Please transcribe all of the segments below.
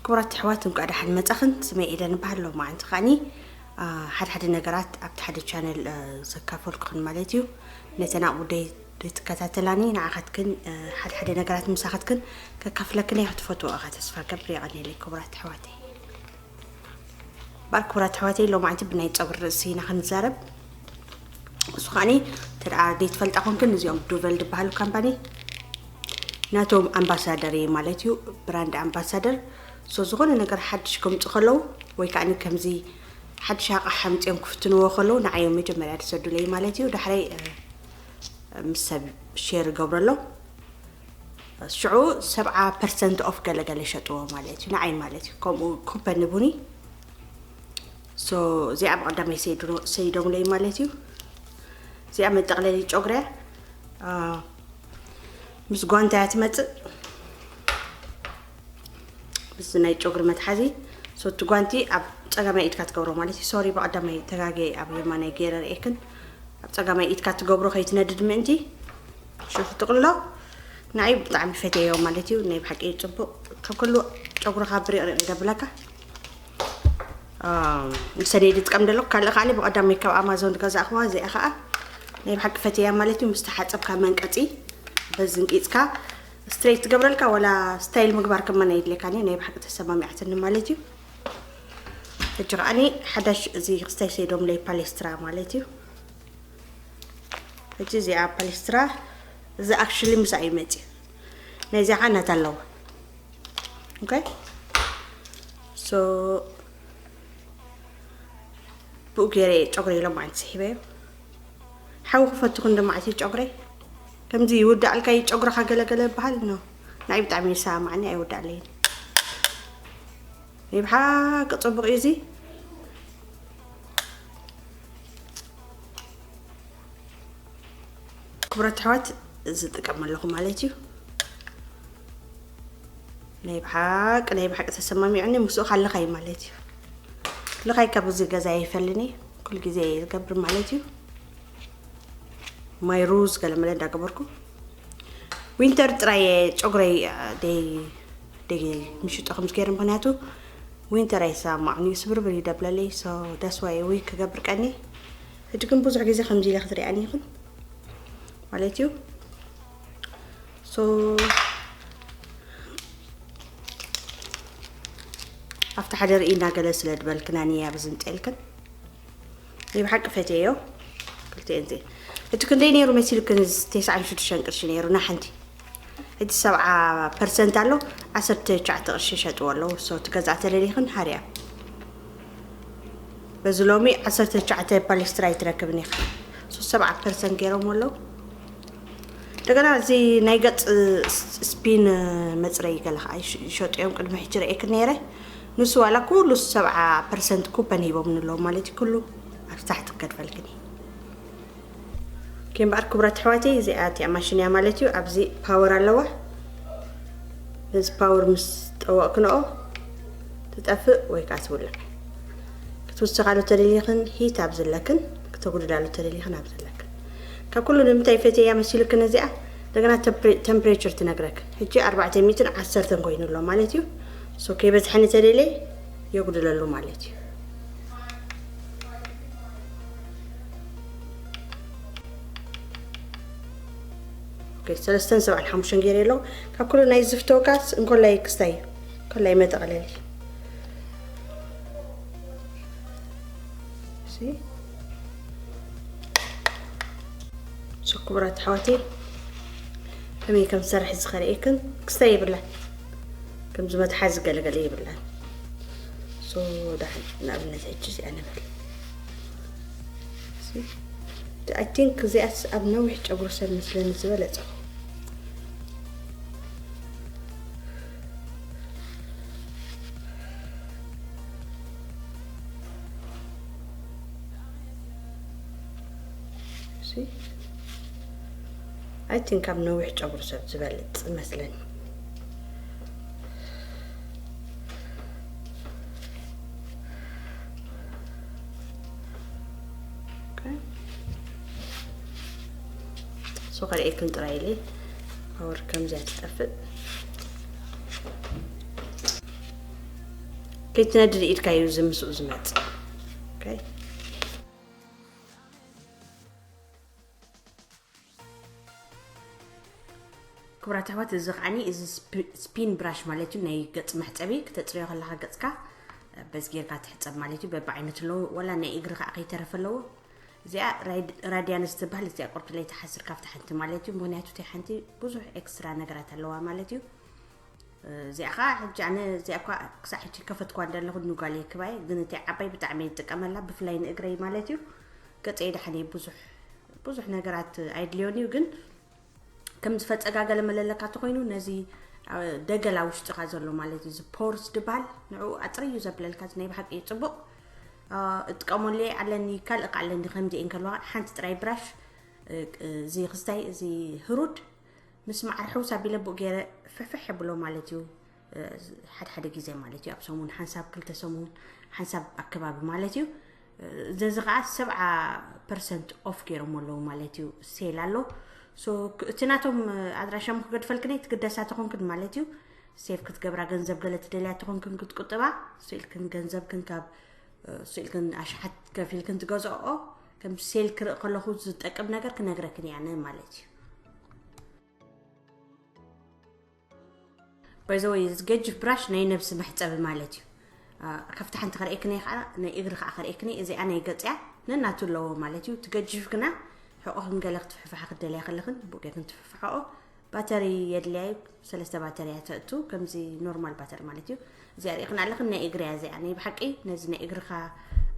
ክቡራት ኣሕዋት፣ እንኳዕ ደሓን መጻኽን። ስመይ ኤደን እበሃል። ሎማዓንቲ ከዓኒ፣ አ፣ ሓደ ሓደ ነገራት ኣብቲ ሓደ ቻነል፣ አ፣ ዘካፈልኩኽን ማለት እዩ። ነተን ኣብ ውደይ ትከታተላኒ ንዓኻትክን፣ አ፣ ሓደ ሓደ ነገራት ምሳኻትክን ከካፍለክን እየ። ክትፈትዎ ኢኻ ተስፋ ገብር። የቐንየለይ ክቡራት ኣሕዋተይ። ባር ክቡራት ኣሕዋተይ፣ ሎማዓንቲ ብናይ ጸጉሪ ርእሲ ኢና ክንዛረብ። እሱ ከዓኒ፣ ተደኣ ዘይትፈልጣ ኮንክን፣ እዚኦም ዱቨል ዝበሃሉ ካምፓኒ ናቶም ኣምባሳደር እየ ማለት እዩ፣ ብራንድ ኣምባሳደር። ሶ ዝኾነ ነገር ሓድሽ ከምፁ ከለዉ ወይ ከዓኒ ከምዚ ሓድሽ ኣቕሓ ኣምፅኦም ክፍትንዎ ከለዉ ንዓዮም መጀመርያ ዝሰዱለይ ማለት እዩ። ዳሕረይ፣ እ፣ ምስ ሰብ ሼር እገብረሎም። ሽዑ ሰብዓ ፐርሰንት ኦፍ ገለገለ ይሸጥዎ ማለት እዩ፣ ንዓይ ማለት እዩ። ከምኡ ኩፐን ይቡኒ። ሶ እዚኣ ብቐዳማይ ሰይዱ-፣ ሰይዶምለይ ማለት እዩ። እዚኣ መጠቕለሊ ጨጉሪ እያ። አ፣ ምስ ጓንታ እያ ትመጽእ። ምስ ናይ ጨጉሪ መትሓዚ። ሶ እቲ ጓንቲ ኣብ ጸጋማይ ኢድካ ትገብሮ ማለት እዩ። ሶሪ፣ ብቐዳማይ ተጋጌ ኣብ የማናይ ገይረ ርእየክን። ኣብ ጸጋማይ ኢድካ ትገብሮ ከይትነድድ ምእንቲ። ሽዑ ክትጥቕልሎ ንዓይ ብጣዕሚ ፈትየዮ ማለት እዩ። ናይ ብሓቂ እዩ ጽቡቕ። ካብ ኩሉ ጨጉርኻ ብሪቕሪቕ ይደብለካ። አ፣ ንሰደይ ዝጥቀም ደሎ ካልእ ካልእ ብቐዳማይ ካብ ኣማዞን ዝገዛእኽዋ፣ እዚኣ ኸዓ ናይ ብሓቂ ፈትየያ ማለት እዩ። ምስ ተሓጸብካ መንቀጺ በዚ እንቂጽካ ስትሬት ትገብረልካ፣ ዋላ ስታይል ምግባር ከማን ኣየድልየካን እዩ። ናይ ብሓቂ ተሰማሚዓትኒ ማለት እዩ። ሕጂ ከዓኒ ሓዳሽ እዚ ክስታይ ሰይዶምለይ ፓሌስትራ ማለት እዩ። ሕጂ እዚኣ ፓሌስትራ፣ እዚ ኣክቹሊ ምሳኣ እዩ መፅዩ። ናይዚኣ ከዓ ናታ ኣለዋ። ኦኬ። ሶ ብኡ ገይረ ጨጉሪ ኢሎም ማለት ስሒበዮ። ሓዊ ክፈትኹ እንደ ማለት እዩ ጨጉረይ። ከምዚ ይውዳእልካ እዩ ጨጉርኻ ገለገለ ይበሃል። ኖ፣ ንዓይ ብጣዕሚ ይሰማማዕኒ፣ ኣይውዳእለይን። ናይ ብሓቂ ጽቡቕ እዩ እዚ። ክቡራት ኣሕዋት፣ እዚ ዝጥቀም ኣለኹ ማለት እዩ። ናይ ብሓቂ፣ ናይ ብሓቂ ተሰማሚዑኒ፣ ምስኡ ካልኻይ ማለት እዩ። ልኻይ ካብ እዚ ገዛ ይፈልኒ፣ ኩሉ ግዜ ዝገብር ማለት እዩ። ማይ ሩዝ ገለመለ እንዳገበርኩ። ዊንተር ጥራይ ጨጉረይ፣ አ፣ ደይ-፣ ደይ-፣ ምሽጦ ከም ዝገይረ፣ ምኽንያቱ ዊንተር ኣይሰማማዕኒ፣ ስብርብር ይደብለለይ። ሶ፣ that's why ዊግ ክገብር ቀኒ። ሕጂ ግን ብዙሕ ግዜ ከምዚ ኢለ ክትሪኣኒ ይኹን ማለት እዩ። ሶ፣ ኣብቲ ሓደ ርኢ እናገለ ስለ ድበልክናኒ እያ ብዝምፅኤልክን። ናይ ብሓቂ ፈትየዮ። ክልቲኤን እዚኤን። እቲ ክንደይ ነይሩ መሲልክን? እዚ ተስዓን ሽዱሽተን ቅርሺ ነይሩ፣ ና ሓንቲ። ሕጂ ሰብዓ ፐርሰንት ኣሎ፣ ዓሰርተ ትሽዓተ ቅርሺ ይሸጥዎ ኣለዉ። ሶ ትገዝኣ ተደሊኽን ሃርያ። በዚ ሎሚ ዓሰርተ ትሽዓተ ፓሌስትራ ኣይትረክብን ኢኻ። ሶ ሰብዓ ፐርሰንት ገይሮም ኣለዉ። እንደገና እዚ ናይ ገጽ ስ-፣ ስፒን መጽረይ ገለ ኸዓ ይሽ-፣ ይሸጡ እዮም። ቅድሚ ሕጂ ርእየክ ነይረ። ንሱ ዋላ ኩሉ ሰብዓ ፐርሰንት ኩፐን ሂቦም ንለዉ ማለት እዩ። ኩሉ ኣብ ታሕቲ ክገድፈልክን እዩ። ኦኬ፣ እምበኣር ክቡራት ኣሕዋተይ፣ እዚኣ እቲኣ ማሽን እያ ማለት እዩ። ኣብዚ ፓወር ኣለዋ። ነዚ ፓወር ምስ ጠወቕክንኦ ትጠፍእ ወይ ከዓ ትውልዕ። ክትውስኻሉ ተደሊኽን ሂት ኣብ ዘለክን፣ ክተጉድዳሉ ተደሊኽን ኣብ ዘለክን። ካብ ኩሉ ንምንታይ ፈትየያ መሲልክን እዚኣ? እንደገና ተምፕሬ-፣ ተምፕሬቸር ትነግረክን። ሕጂ ኣርባዕተ ሚእትን ዓሰርተን ኮይኑ ኣሎ ማለት እዩ። ሶ ከይበዝሐኒ ተደልየ የጉድለሉ ማለት እዩ። ኦኬ፣ ሰለስተን ሰብዓን ሓሙሽተን ገይረ ኣለኹ። ካብ ኩሉ ናይ ዝፍተወካስ እንኮላይ ክስታይ፣ እንኮላይ መጠቕለሊ። እሺ። ሶ ክቡራት ኣሕዋተይ፣ ከመይ ከም ዝሰርሕ እዚ ከርእየክን። ክስታይ የብላን። ከምዚ መትሓዚ ገለገለ የብላን። ሶ፣ ዳሕን ንኣብነት ሕጂ እዚኣ ንበል። እሺ። I think እዚኣስ ኣብ ነዊሕ ጨጉሪ ሰብ መስለኒ ዝበለጸ። እሺ። I think ኣብ ነዊሕ ጨጉሪ ሰብ ዝበልጽ መስለኒ። ኦኬ። ሶ ከርእየክን ጥራይ ኢለ ፓወር ከምዚኣ ትጠፍእ። ከይትነድድ ኢድካ እዩ እዚ ምስኡ ዝመጽእ። ኦኬ። ክቡራት ኣሕዋት፣ እዚ ከዓኒ፣ እዚ ስፒ-፣ ስፒን ብራሽ ማለት እዩ፣ ናይ ገጽ መሕጸቢ። ክተጽርዮ ከለኻ ገጽካ በዚ ጌርካ ትሕጸብ ማለት እዩ። በብዓይነቱ ኣለዎ፣ ዋላ ናይ እግሪ ከኣ ከይተረፈ ኣለዎ። እዚኣ ራድ-፣ ራድያንስ ትበሃል። እዚኣ ቁርዲ ለይቲ ሓስር ካብታ ሓንቲ ማለት እዩ፣ ምኽንያቱ እቲኣ ሓንቲ ብዙሕ ኤክስትራ ነገራት ኣለዋ ማለት እዩ። እዚኣ ኸዓ ሕጂ ኣነ እዚኣ እኳ ክሳዕ ሕጂ ከፈትኳ እንደለኹ ንጓለይ ክባይ፣ ግን እቲ ዓባይ ብጣዕሚ እየ ዝጥቀመላ፣ ብፍላይ ንእግረይ ማለት እዩ። ገጸይ ደሓን እዩ፣ ብዙሕ፣ ብዙሕ ነገራት ኣይድልዮን እዩ፣ ግን ከም ዝፈጸጋገለ መለለካ ተኾይኑ ነዚ፣ አ፣ ደገላ ውሽጥኻ ዘሎ ማለት እዩ፣ እዚ ፖርስ ድባል ንዕኡ ኣጽርዩ ዘብለልካ፣ እዚ ናይ ብሓቂ እዩ ጽቡቕ። አ፣ እጥቀመሉ እየ፣ ኣለኒ፣ ካልእ ከ ኣለኒ፣ ከምዚኤን ከለዋ ሓንቲ ጥራይ ብራሽ፣ እ፣ እዚ ክስታይ፣ እዚ ህሩድ ምስ መዓር ሕውስ ኣቢለ ብኡ ገይረ ፍሕፍሕ የብሎ ማለት እዩ። እ፣ ሓደ ሓደ ግዜ ማለት እዩ፣ ኣብ ሰሙን ሓንሳብ፣ ክልተ ሰሙን ሓንሳብ ኣከባቢ ማለት እዩ። እ፣ ዘዚ ኸዓ ሰብዓ ፐርሰንት ኦፍ ገይሮም ኣለዉ ማለት እዩ፣ ሴል ኣሎ። ሶ፣ ክ-፣ እቲ ናቶም፣ እ፣ ኣድራሻ እሞ ክገድፈልክን እየ፣ ትግደሳ ተኾንክን ማለት እዩ። ሴቭ ክትገብራ ገንዘብ ገለ ትደልያ ተኾንክን ክትቁጥባ፣ ስኢልክን ገንዘብክን ካብ፣ እ፣ ስኢልክን ኣሽሓት ከፊልክን ትገዝኦ፣ ከም ሴል ክርኢ ከለኹ ዝጠቅም ነገር ክነግረክን እየ ኣነ ማለት እዩ። ባይ ዘ ወይ፣ እዚ ገጅፍ ብራሽ ናይ ነብሲ መሕጸቢ ማለት እዩ። አ፣ ከፍቲ ሓንቲ ከርእየክን እየ፣ ከዓ ናይ እግሪ ከዓ ከርእየክን እየ። እዚኣ ናይ ገጽ እያ፣ ነናቱ ኣለዎ ማለት እዩ። እቲ ገጅፍ ግና ሕቖኽን ገለ ክትፍሕፍሓ ክትደልያ ከለኽን ብኡ ጌርክን ትፍሕፍሓኦ። ባተሪ የድልያ እዩ፣ ሰለስተ ባተሪ እያ ተእቱ፣ ከምዚ ኖርማል ባተሪ ማለት እዩ። እዚኣ ርኢኽን ኣለኽን፣ ናይ እግሪ እያ እዚኣ። ናይ ብሓቂ ነዚ ናይ እግርኻ፣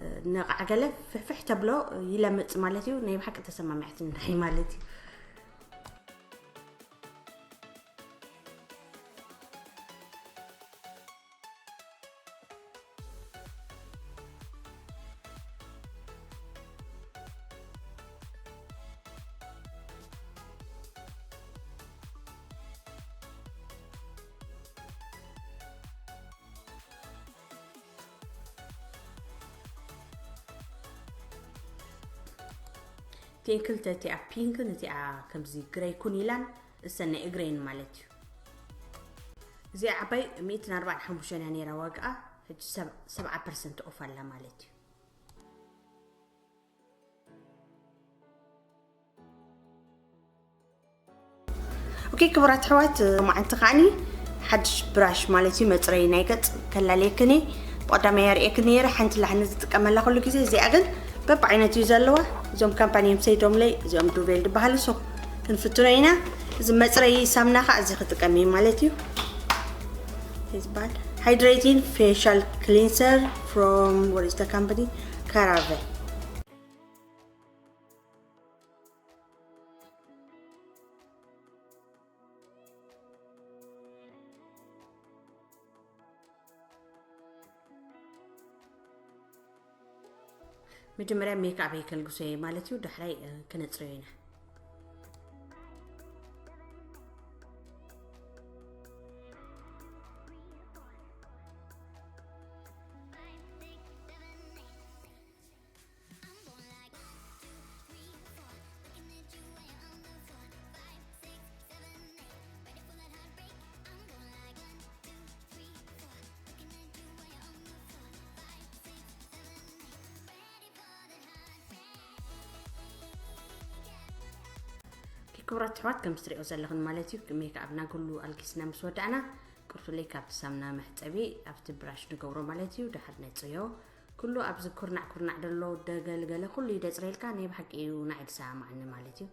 እ፣ ነቓዕ ገለ ፍሕፍሕ ተብሎ ይለምጽ ማለት እዩ። ናይ ብሓቂ ተሰማሚዓትኒ ንዓይ ማለት እዩ። እተን ክልተ፣ እቲኣ ፒንክን እቲኣ ከምዚ ግረይ ኩን ኢላን፣ እሰን ናይ እግረይን ማለት እዩ። እዚኣ ዓባይ ሚእትን ኣርባዓን ሓሙሽተን እያ ነይራ ዋግኣ፣ ሕጂ ሰብ-፣ ሰብዓ ፐርሰንት ኦፍ ኣላ ማለት እዩ። ኦኬ፣ ክቡራት ኣሕዋት፣ መዓንቲ ከዓኒ ሓድሽ ብራሽ ማለት እዩ፣ መጽረዪ ናይ ገጽ ከላልየክን እየ። ብቐዳማይ ኣርእየክን ነይረ፣ ሓንቲ ላሕኒ ዝጥቀመላ ኩሉ ግዜ። እዚኣ ግን በብዓይነቱ እዩ ዘለዋ። እዞም ካምፓኒ እዮም ሰይዶምለይ፣ እዚኦም ዱቬል ዝበሃሉ። ሶ ክንፍትኖ ኢና። እዚ መጽረዪ ሳምና ከዓ እዚ ክጥቀም እየ ማለት እዩ። እንታይ ዝበሃል? Hydrating facial cleanser from, what is the company? CeraVe። መጀመርያ ሜክኣፕ የከልግሶ እየ ማለት እዩ፣ ዳሕራይ፣ እ፣ ክነጽርዮ ኢና። ክቡራት ኣሕዋት፣ ከም እትሪኦ ዘለኽን ማለት እዩ፣ ሜክኣፕና ኩሉ ኣልጊስና ምስ ወዳእና፣ ቅርቱለይ ካብቲ ሳምና መሕጸቢ ኣብቲ ብራሽ ንገብሮ ማለት እዩ። ድሓር ነጽርዮ። ኩሉ ኣብዚ ኩርናዕ ኩርናዕ ደሎ ደገልገለ ኩሉ ይደጽረልካ፣ ናይ ብሓቂ እዩ ንዓይ ዝሰማማዓኒ ማለት እዩ።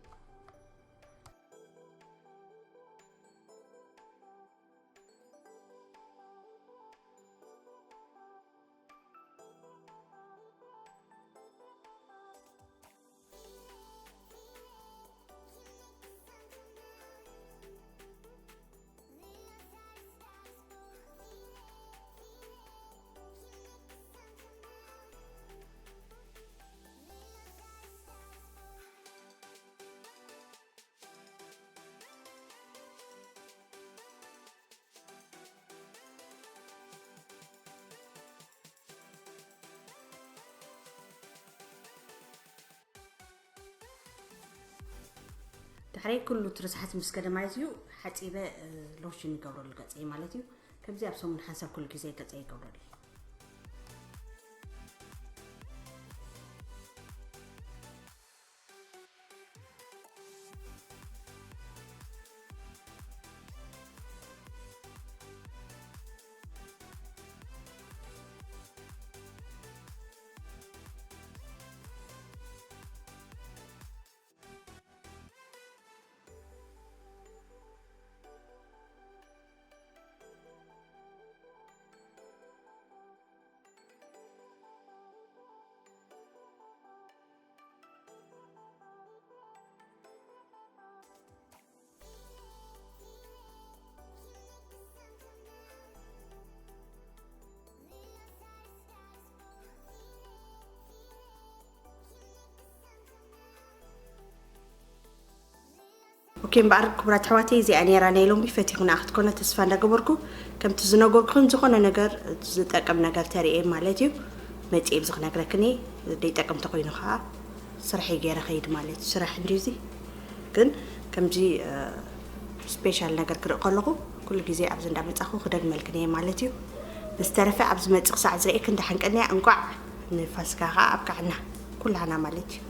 ድሕረይ ኩሉ ትርስሓት ምስ ከደ ማለት እዩ፣ ሓጺበ፣ እ፣ ሎሽን ይገብረሉ ገጸይ ማለት እዩ። ከምዚ ኣብ ሰሙን ሓንሳብ ኩሉ ግዜ ገጸይ ይገብረሉ። ኦኬ፣ እምበኣር ክቡራት ኣሕዋተይ፣ እዚኣ ነይራ ናይ ሎሚ። ፈቲኹና ክትኮነ ተስፋ እንዳገበርኩ፣ ከምቲ ዝነገርኩኹም፣ ዝኾነ ነገር ዝጠቅም ነገር ተርእየ ማለት እዩ፣ መጺኤ ብዚ ክነግረክን እየ። ዘይጠቅም ተኾይኑ ከዓ ስራሐይ ገይረ ኸይድ ማለት እዩ። ስራሕ እንድዩ እዚ። ግን ከምዚ፣ እ፣ ስፔሻል ነገር ክርኢ ከለኹ ኩሉ ግዜ ኣብዚ እንዳመጻኹ ክደግመልክን እየ ማለት እዩ። ብዝተረፈ ኣብ ዝመጽእ ክሳዕ ዝርእየክን ደሓን ቀንያ። እንቋዕ ንፋሲካ ከዓ ኣብቅዓና ኩላህና ማለት እዩ።